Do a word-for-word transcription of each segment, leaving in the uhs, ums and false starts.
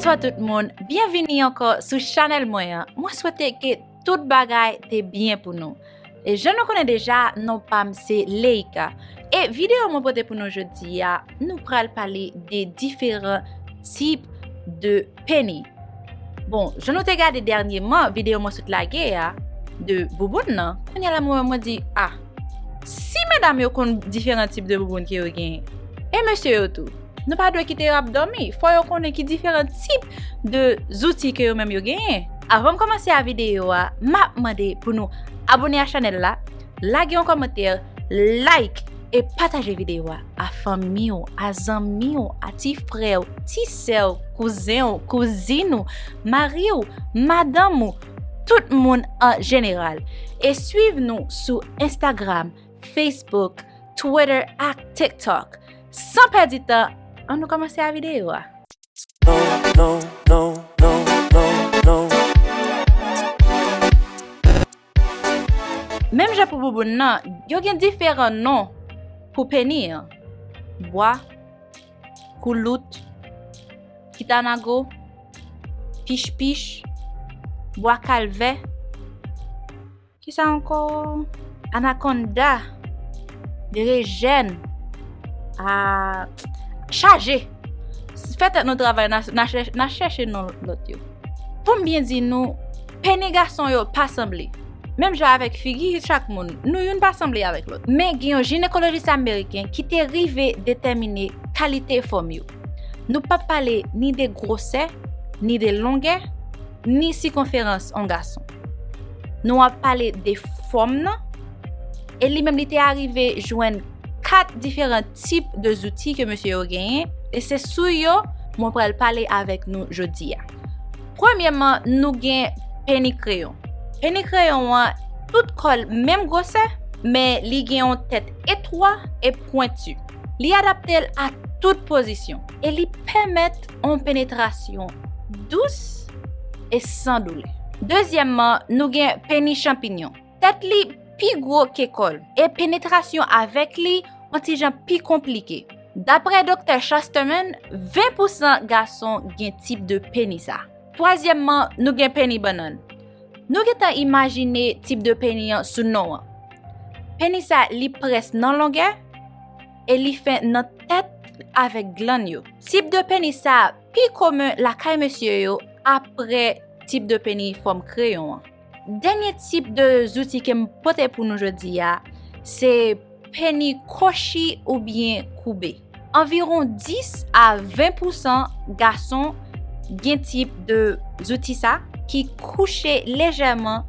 Bonjou tout moun, byenvini ankò sou chanèl mwen an. Mwen swete ke tout bagay te byen pou nou. E jan nou konnen deja, non pa m se Leika. E videyo mwen pote pou nou jodi a, nou pral pale de diferan tip de peni. Bon, jan nou te gade dènyèman, videyo mwen sot lage a, de bouboun nan, kounye a la mwen, mwen di, a, si medam yo konn diferan tip de bouboun ke yo genyen, e mesye yo tou, nou pa dwe kite yo ap dòmi. Fò yo konnen ki diferan tip de zouti ke yo menm yo genyen. Avan m kòmanse a videyo a, m ap mande pou nou abone a chanèl la, lage yon kòmantè, like e pataje videyo a a fanmi w, a zanmi w, a ti frè w, ti sè w, kouzen w, kouzin ou, mari w, madanm ou, tout moun an jeneral. E swiv nou sou Instagram, Facebook, Twitter ak TikTok. San pèdi tan, ann nou kòmanse a videyo a. Menm jan pou bouboun nan, yo gen diferan non pou peni an. Bwa, koulout, kitanago, pichpich, bwa kalvè. Kisa ankò? Anakonda, berejèn, a, chaje. Fè tèt nou travay, n a, n a chè-, n a chèche non lòt yo. Pou m byen di nou, peni gason yo pa sanble. Menm jan avèk figi chak moun, nou youn pa sanble avèk lòt. Men gen yon jinekolojis ameriken ki te rive detèmine kalite fòm yo. Nou p ap pale ni de gwosè, ni de longè, ni sikonferans yon gason. Nou ap pale de fòm nan, e li menm li te arive jwenn kat diferan tip de zouti ke mesye yo genyen, e se sou yo mwen pral pale avèk nou jodi a. Premyèman, nou gen peni kreyon. Peni kreyon an, tout kò l menm gwosè, men li gen yon tèt etwa e pwenti. Li adapte l a tout pozisyon, e li pèmèt yon penetrasyon dous e san doulè. Dezyèmman, nou gen peni chanpinyon. Tèt li pi gwo ke kò l, e penetrasyon avèk li yon ti jan pi konplike. Daprè Doktè Shusterman, ven pousan gason gen tip de peni sa. Twazyèmman, nou gen peni bannann. Nou gentan imajine tip de peni an sou non an. Peni sa, li près nan longè, e li fen nan tèt avèk glann yo. Tip de peni sa pi komen lakay mesye yo, aprè tip de peni fòm kreyon an. Dènye tip de zouti ke m pote pou nou jodi a, se peni kwochi oubyen koube. Anviwon dis a ven pousan gason gen tip de zouti sa ki kouche lejèman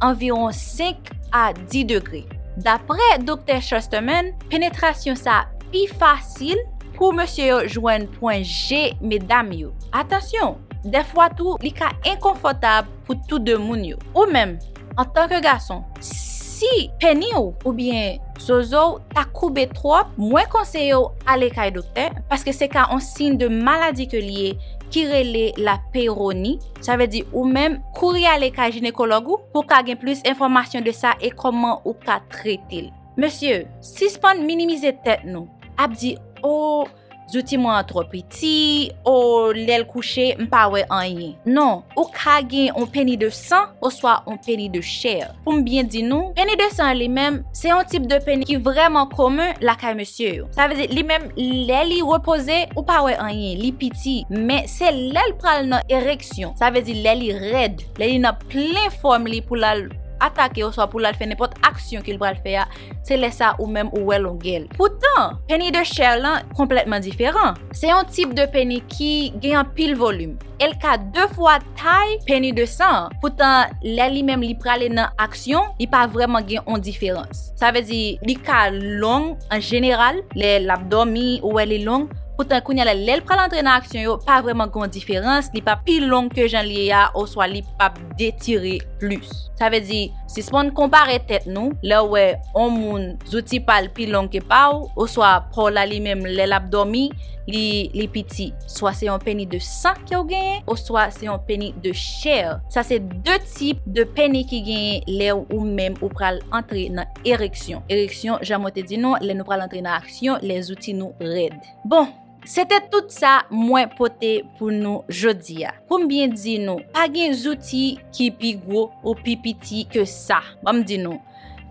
anviwon senk a dis degre. Daprè Doktè Shusterman, penetrasyon sa pi fasil pou mesye yo jwenn pwen G medam yo. Atansyon, dèfwa tou, li ka enkonfòtab pou tou de moun yo. Ou menm, antanke gason, si peni w oubyen zozo w ta koube twòp, mwen konseye w ale kay doktè, paske se ka yon siy de maladi ke li ye ki rele la peyoni. Sa vle di ou menm kouri ale kay jinekològ ou pou w ka gen plis enfòmasyon de sa e kòman ou ka trete l. Mesye, sispann minimize tèt nou, ap di, o, zouti mwen an twò piti, o, lè l kouche, m pa wè anyen. Non, ou ka gen yon peni de san oswa yon peni de chè. Pou m byen di nou, peni de san li menm, se yon tip de peni ki vrèman komen lakay mesye yo. Sa vle di, li menm, lè li repoze, ou pa wè anyen, li piti. Men se lè l pral nan ereksyon, sa vle di lè li rèd, lè li nan plen fòm li pou l al atake oswa pou l al fè nenpòt aksyon ke l pral fè a, se lè sa ou menm ou wè longè l. Poutan, peni de chè lan konplètman diferan. Se yon tip de peni ki gen anpil volim. E l ka de fwa tay peni de san an. Poutan, lè li menm li prale nan aksyon, li pa vrèman gen yon diferans. Sa vle di, li ka long an jeneral, lè l ap dòmi, ou wè li long. Poutan, kounye a la, lè l pral antre nan aksyon yo, pa vrèman gen yon diferans, li p ap pi long ke jan li ye a, oswa li p ap detire plis. Sa vle di, sispann konpare tèt nou, lè w wè yon moun zouti pa l pi long ke pa w, oswa pa w la li menm lè l ap dòmi, li, li piti. Swa se yon peni de san ke w genyen, oswa se yon peni de chè. Sa se de tip de peni ki genyen lè ou menm ou pral antre nan ereksyon. Ereksyon, jan mwen te di nou, lè nou pral antre nan aksyon, lè zouti nou rèd. Bon, Se te tout sa mwen pote pou nou jodi a. Pou m byen di nou, pa gen zouti ki pi gwo ou pi piti ke sa. Ban m di nou,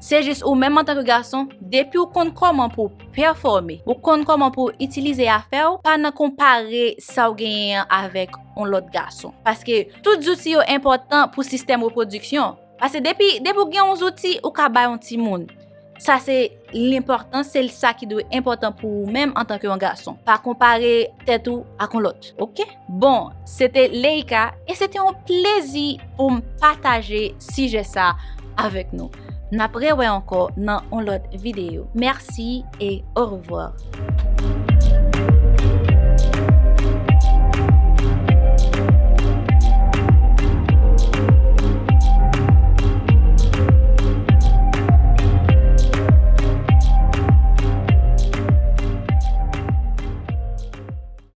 se jis ou menm antanke gason, depi w konn kòman pou w pèfòme, ou konn kòman pou w itilize afè w, pa nan konpare sa w genyen an avèk yon lòt gason. Paske tout zouti yo enpòtan pou sistèm repwodiksyon. Paske depi, depi w gen yon zouti, ou ka bay yon timoun. Sa se lenpòtan, se sa ki dwe enpòtan pou ou menm antanke yon gason. Pa konpare tèt ou ak yon lòt, oke? Bon, se te Leika e se te yon plezi pou m pataje sijè sa avèk nou. N ap rewè ankò nan yon lòt videyo. Mèsi e orevwa.